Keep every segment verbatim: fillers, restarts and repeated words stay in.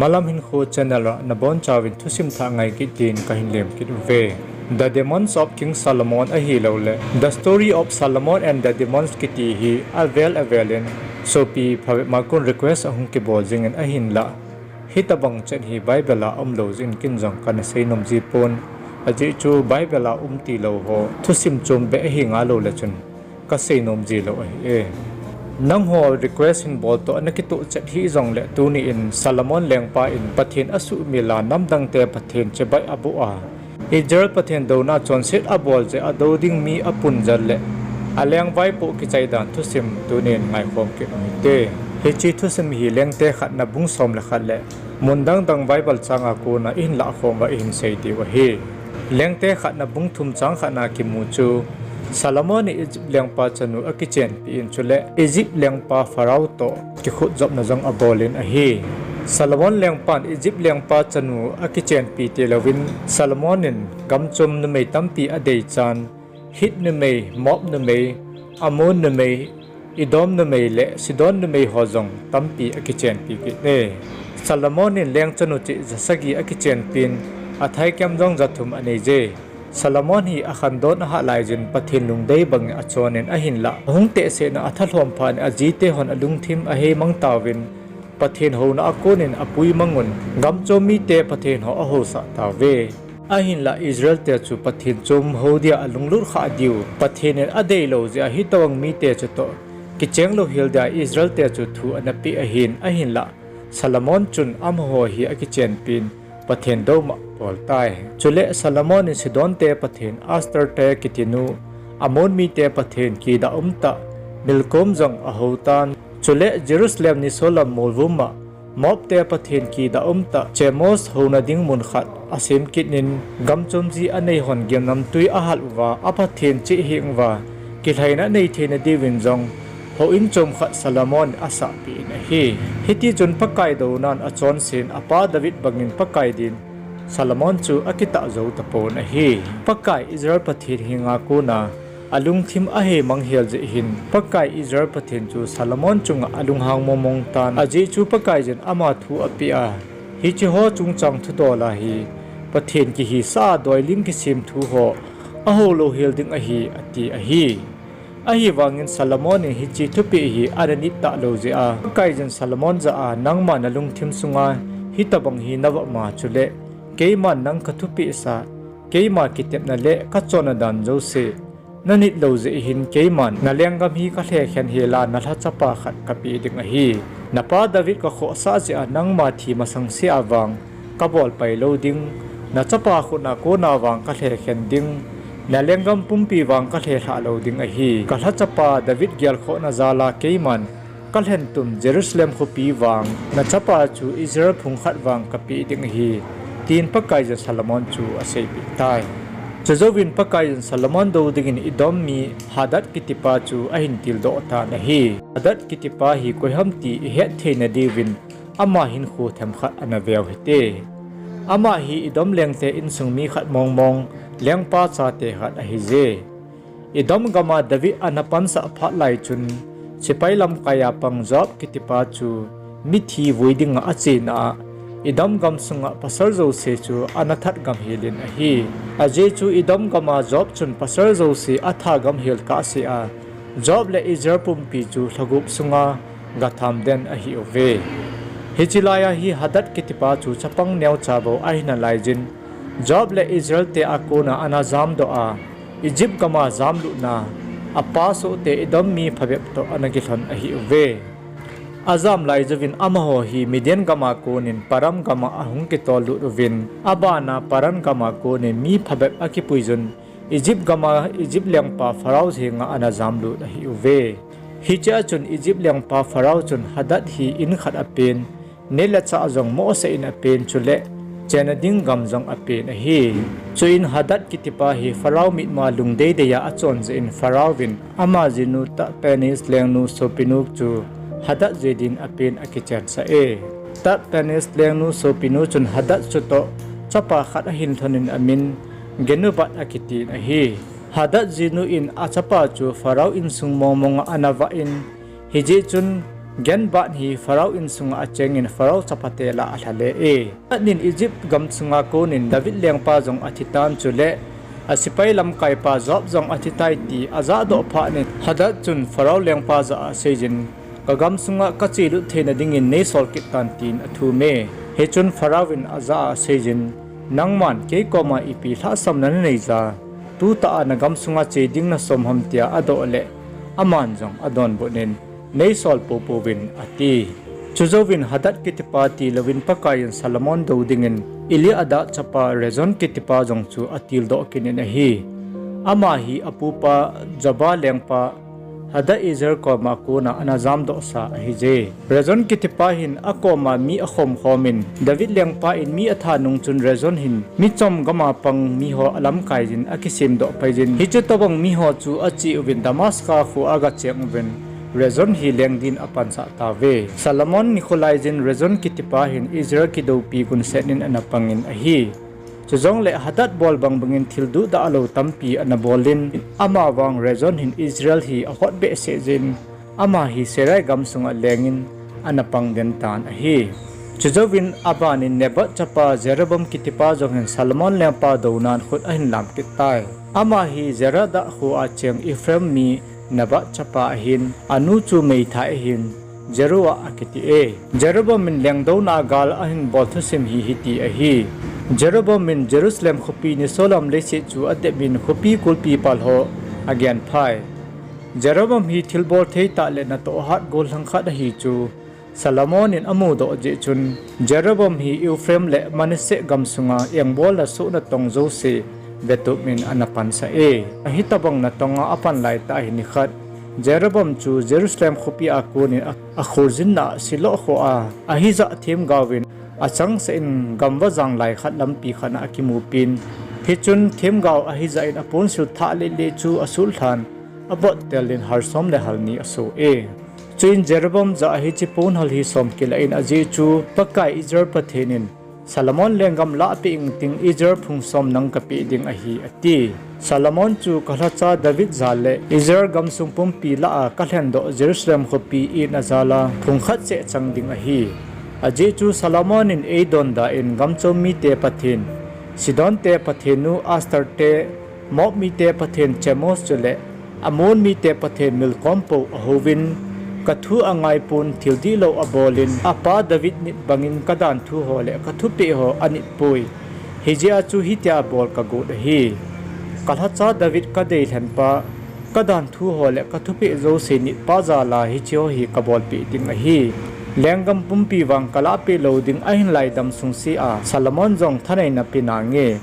Malam Hinkho channel a nabonchauvin thusim thah ngai kit din kahin lem kit uve. The Demons of King Solomon ahilouleh The Story of Solomon and the Demons kiti hi avel avel in sopi phabep ma kon request ahung kibol jingin ahinlah, hitobang chet hi Bible a umlou jeh in ken jong kana seinom jipon. Ajeh chu Bible a um tilou ho thusim chom beh ahi ngalou le chun kaseinom jilou ahi e. Nangho request hin bol toh nakitoh chet hijongleh tuni in Solomon lengpa in Pathen asuhmil a namdangte pathen chibai aboh a, Israel Pathen douna chonset abol jeh a dou ding mi apun jal leh alengvai poh kichai dan thusim tunin ngaikhom kit u hite. Hiche thusim hi Lengte khatna bung som le khat leh mun dangdang Bible chang a kona ihin lahkhom uva ihin sei diu ahi. Lengte khatna bung thum chang khatna kimu chu Solomon in Egypt lengpa chanu akichenpi in chule Egypt lengpa Pharaoh toh kikhutjopna jong abol in ahi. Solomon lengpan Egypt lengpa chanu akichenpi tilouvin Solomon in gamchom numei tampi adeichan, Hit numei, Moab numei, Ammon numei, Edom numei le Sidon numei ho jong tampi akichenpi kit e. Solomon in lengchanu cheh jasagi akichenpin, athaikem jong jathum aneije. Solomon hi akhandon ahah laijin Pathen lungdei bangin achonin ahinlah, ahung tehsetna athalhom phatnin ajite hon alungthim aheimang tauvin, Pathen houna a konin apuimang un, gamchom mite Pathen ho ahousah tauve. Ahinlah Israelte chu Pathen chom hou dia alunglut khah diu Pathen in adeilou jeh a hitobang mite chutoh kicheng louhel dia Israelte chu thu anapeh ahin, ahinlah Solomon chun amaho hi akichenpin Pathen douma abol tai. Chule Solomon in Sidonte pathen Ashtarte kitinu, Ammon mite pathen kidah umtah Milkom jong ahoutan. Chule Jerusalem nisolam molvum a Moabte pathen kidah umtah Chemosh houna ding mun khat asem kitnin, gamchom ji aneihon gimnamtwi ahal uva, apathen cheh heng uva kilhaina anei theina diuvin jong houin chom khat Solomon in asahpeh in ahi. Hitichun Pakai dounan achonsen apa David bangin Pakai din Solomon chu akitah jou tapon ahi. Pakai Israel Pathen henga kona alungthim aheimang hel jeh hin, Pakai Israel Pathen chu Solomon chunga alunghang mongmong tan, ajeh chu Pakaiyin ama thu apeh a, hicheho chungchang thudol a hi Pathen kihisah a doiling kisem thu ho ahou louhel ding ahi, ati ahi. Ahivangin Solomon in hiche thupeh hi ana nit talou jeh a, Pakaiyin Solomon jah a, nangma nalungthim sunga hitobang hi navah ma chuleh keiman nang kathupehsa, keima kitepna le kachonna dan jouse nanit lou jeh hin keiman nalenggam hi kalhekhen hela nalhachapa khat kapeh ding ahi. Napa David kakhohsah jeh a nangma thi masang sea vang kabol pai lou ding, nachapa khutna kona vang kalhekhen ding, nalenggam pumpi vang kalhelhah lou ding ahi. Kalhachapa David gelkhohna jal a keiman kalhentum Jerusalem khopi vang, nachapa chu Israel phung khat vang kapeh ding ahi, tin Pakaiyin Solomon chu aseipeh tai. Chujouvin Pakaiyin Solomon dou dingin Edom mi Hadad kitipa chu ahin tildoh tan ahi. Hadad kitipa hi koiham ti ihet theina diuvin ama hinkho themkhat ana veu hite. Ama hi Edom lengte insung mi khat mongmong, lengpa chate khat ahije. Edom gama David ana pansah phat lai chun, sepai lamkai a pang Joab kitipa chu mithi vui dinga achena a, Edom gam sunga pasal jouse chu ana that gam helin ahi. Ajeh chu Edom gama Joab chun pasal jouse atha gam hel kahse a, Joab le Israel pumpi chu lhagup sunga gatham den ahiuve. Hiche laiya hi Hadad kitipa chu chapang neocha bou ahina laiyin, Joab le Israelte a kona ana jamdoh a, Egypt gama jamlutna, apa sohte Edom mi phabep toh ana kilhon ahiuve. Ajam laijouvin amaho hi Midian gama konin Paran gama ahung kitollut uvin, abana Paran gama konin mi phabep akipuiyun, Egypt gama Egypt lengpa Pharaoh henga ana jamlut ahiuve. Hichea chun Egypt lengpa Pharaoh chun Hadad hi in khat apen, neh le chah jong mohseh in apen chule chenna ding gam jong apen ahi. Chuin Hadad kitipa hi Pharaoh mitmua lungdeidei a achon jeh in Pharaoh vin ama jinu Tahpenes lengnu sopinu chu Hadad jeh din apen akichensah e. Tahpenes lengnu sopinu chun Hadad chutoh chapa khat ahin lhonin amin Genubat akitin ahi. Hadad jinu in achapa chu Pharaoh insung mongmonga ana vah in, hijeh chun Genbat hi Pharaoh insunga achengin Pharaoh chaphate lah a alhale e. Hadad in Egypt gamsunga konin David lengpa jong athitan chule asepai lamkaipa Joab jong athitai ti ajahdoh phatnin Hadad chun Pharaoh lengpa jah a aseijin, Kagamsunga kachelut theina dingin neisol kit tan, tin athume. Hichun Pharaoh in ajah a aseijin, Nangman kei koma ipi lhahsamna naneija, tutah a nagamsunga che ding nasom ham, tia adoh leh, aman jong adonbutnin, Neisol poupouvin, ati. Chujouvin Hadad kitipa tilouvin Pakaiyin Solomon dou dingin Eliada chapa Rezon kitipa jong chu atildoh kitnin ahi. Ama hi apupa Juda lengpa Hadaezer koma kona ana jamdohsa ahije. Rezon kitipa hin akoma mi akhomkhomin, David lengpa in mi atha nung chun Rezon hin michom gama pang miho alamkaijin akisemdoh paijin. Hiche tobang miho chu ache uvin Damascus khoa agacheng uvin, Rezon hi leng din apansah tauve. Solomon nikho laijin Rezon kitipa hin Israel kidoupi gunsetnin ana pangin ahi. Chujongle Hadad bol bangbangin thil duhdahlou tampi ana bolin, amavang Rezon hin Israel hi ahot behseh jeh in, ama hi Syria gamsunga lengin ana pangden tan ahi. Chujouvin abanin Nebat chapa Jeroboam kitipa jong hin Solomon lengpa dounan khut ahin lam kit tai. Ama hi Zereda khoa cheng Ephraim mi Nebat chapa ahin, anu chu meithai ahin, Jeroah akiti e. Jeroboam in lengdouna gal ahin bol thusim hi hiti ahi. Jeroboam in Jerusalem khopi nisolam leiset chu adepin khopi kulpi pal ho agenphai. Jeroboam hi thilbol theitah le natoh hat gollhang khat ahi chu Solomon in amudoh jeh chun, Jeroboam hi Ephraim le Manasseh gamsunga engbolna soh natong jouse vetup in ana pansah e. Ahitobang natonga apan laitah hi nikhat, Jeroboam chu Jerusalem khopia konin a, akholjinna Shiloh khoa ahijah themgaovin achangseh in gamva janglai khat lampi khatna akimupin, hichun themgao ahijah in aponsil thah lehle chu asutlhan, abottelin hal som le hal ni aso e. Chuin Jeroboam jah a hiche ponhal hi som kilah in ajeh chu Pakai Israel Pathen in Solomon lenggam lahpeh ingting Israel phung som nang kapeh ding ahi, ati. Solomon chu kalhacha David jal le Israel gamsung pumpi lah a kalhendoh Jerusalem khopi in ajal a phung khat cheh chang ding ahi. Ajeh chu Solomon in eidonda in gamchom mite pathen, Sidon te pathen nu Astarteh, Moab mite pathen Chemosh chule Ammon mite pathen Milkom pou ahouvin, kathu angaipon thil dihlou abolin, apa David nit bangin kadanthu ho le kathupeh ho anitpoi. Hijeh a chu hitia bol kagot ahi. Kalhacha David kadeilhenpa, kadanthu ho le kathupeh jouse nitpa jal a hicheho hi kabolpeh ding ahi. Lenggam pumpi vang kalahpeh lou ding ahinlai dam sungsea Solomon jong thaneina pe nange.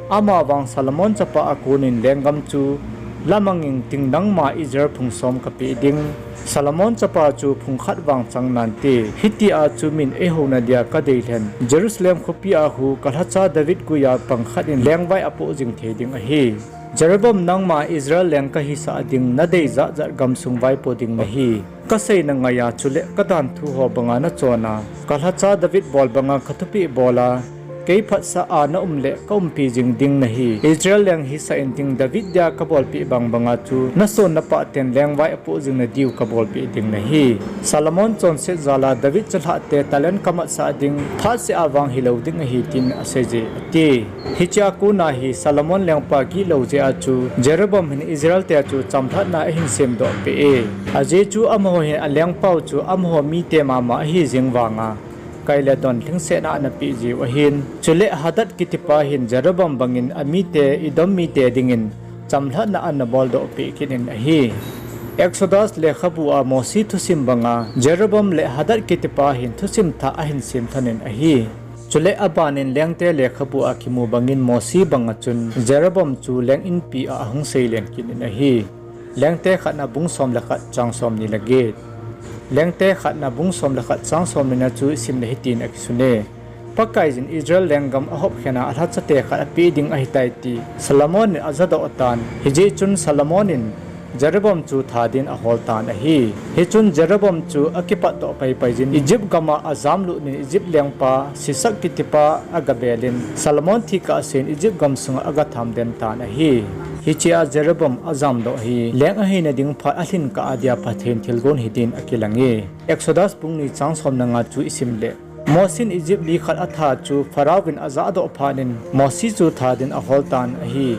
Amavang Solomon chapa a konin lenggam chu lamang ingting nangma Israel phung som kapeh ding. Solomon chapa chu phung khat vang chang nante. Hitia chu min eihouna dia kadeilhen Jerusalem khopia khu kalhacha David guia pang khat in lengvai apoh jing thei ding ahi. Jeroboam, nangma Israel leng kahisah ding, nadei jatjat gamsung vaipo ding nahi. Kaseina ngaiya chule kadanthu ho banga nachona, kalhacha David bol banga kathupeh bola, kei phatsah a naum le kaumpi jing ding nahi. Israel leng hisah inting David dia kabolpeh bangbanga chu nason napah ten lengvai apoh jing nadiu kabolpeh ding nahi. Solomon chonset jal a David chalhah te talent kamatsah ding, phatseh a vang hilou ding ahi, tin aseije, ati. Hichea kona hi Solomon lengpa gihlou jeh a chu Jeroboam hin Israel te chu chamlhatna ahin semdoh peh e. Ajeh chu amaho hin alengpau chu amaho mite mama ahi jeng vanga, kai le don lhingsetna ana peh jiu ahin. Chule Hadad kitipa hin Jeroboam bangin amite, Edom mite dingin chamlhatna ana boldoh peh kit in ahi. Exodus lekhabu a Mosi thusim banga Jeroboam le Hadad kitipa hin thusim thah ahin semlhon in ahi. Chule abanin Lengte lekhabu a kimu bangin Mosi banga chun Jeroboam chu leng inpi a ahung seilen kit in ahi. Lengte khatna bung som le khat chang somni le get. Lengte khatna bung som le khat chang somni na chu isim le hitin akisune. Pakaiyin Israel lenggam ahopkhen a alhachate khat apeh ding ahitai ti Solomon in ajadoh tan. Hijeh chun Solomon in Jeroboam chu tha din ahol tan ahi. Hichun Jeroboam chu akipatdoh paipai jin Egypt gam a ajamlut in Egypt lengpa Sisak kitipa agabel in Solomon thi kahsen Egypt gamsunga agatham den tan ahi. Hichea Jeroboam ajamdoh hi leng ahina ding phat alhin kah adia Pathen thilgon hidin akilang e. Exodus bung ni chang som le nga chu isim leh, Mosin Egypt mi khat atha chu Pharaoh in ajahdoh phat in Mosi chu tha din ahol tan ahi.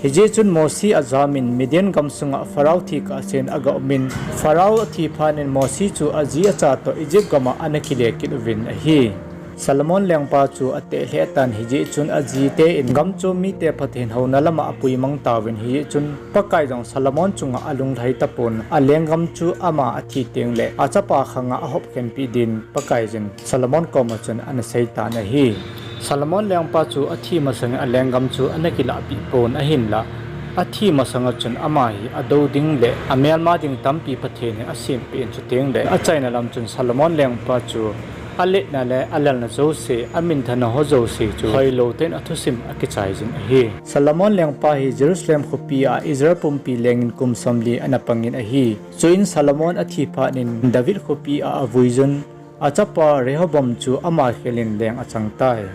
Hijeh chun Mosi ajamin Midian gamsunga Pharaoh thi kahsen agaumin, Pharaoh athi phat in Mosi chu aji acha toh Egypt gam a ana kile kit uvin ahi. Solomon lengpa chu ateh lheh tan hijeh chun ajite in gamchom mite Pathen houna lama apuimang tauvin hijeh chun Pakai jong Solomon chunga alunglhai tapon alenggam chu ama athi tengleh achapa khanga ahopkhenpeh din Pakaiyin Solomon koma chun ana sei tan ahi. Solomon lengpa chu athi masangin alenggam chu ana kilahpeh pon ahinlah athi masanga chun ama hi adou ding leh amelma ding tampi Pathen in asempeh in chutengleh achaina lam chun Solomon lengpa chu aletna le alalna jouse, aminthanna ho jouse chu hoilou tah in athusim akichaijin ahi. Solomon lengpa hi Jerusalem khopi a Israel pumpi lengin kum somli ana pangin ahi. Chuin Solomon athi phat in David khopi a avuijun, achapa Rehoboam chu ama khelin leng achangtai.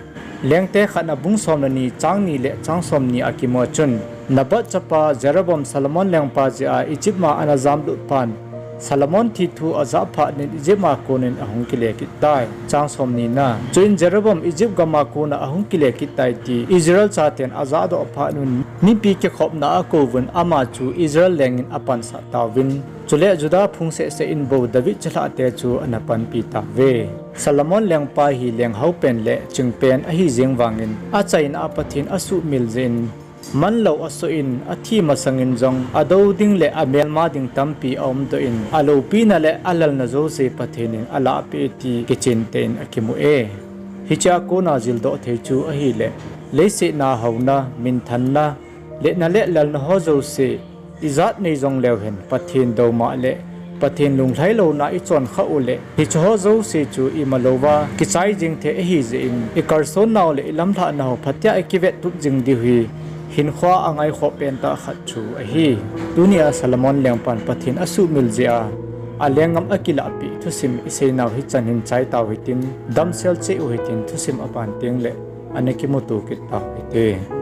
Lengte khatna bung som le ni chang ni le chang somni a kimu a chun, Nebat chapa Jeroboam Solomon lengpa jeh a Egypt ma ana jamlut phat in, Solomon thi thu ajah phat in Egypt ma konin ahung kile kit tai. Chang somnina. Chuin Jeroboam Egypt gam a kona ahung kile kit tai ti Israel chaten ajahdoh phat un, mipi kikhopna a akouvun ama chu Israel lengin apansah tauvin. Chule Judah phung sehseh in bou David chalhahte chu ana panpi tauve. Solomon lengpa hi leng haupen le chingpen ahi jeng vangin achaina a Pathen asuhmil jeh in, manlou asoh in athi masangin jong adou ding le amelma ding tampi aumdoh in, aloupina le alalna jouse Pathen in alahpeh e ti kichentah in akimu e. Hichea kona jildoh thei chu ahileh, leiset a houna, minthanna, letna le lalna ho jouse, ijat nei jongleu hen, Pathen douma le Pathen lunglhai louna ichon khah uleh, hiche ho jouse chu imalouva kichai jeng thei ahijeh in, ikalsonnau le ilamlhahna ho phatea ikivettup jing diu hi hinkhoa angaikhoh pentah khat chu ahi. Tunia Solomon lengpan Pathen asuhmil jeh a alenggam akilahpeh thusim iseinau hichan hin chai tau hitin, damsel cheh u hitin thusim aban tengleh ana kimuto kit tau hite.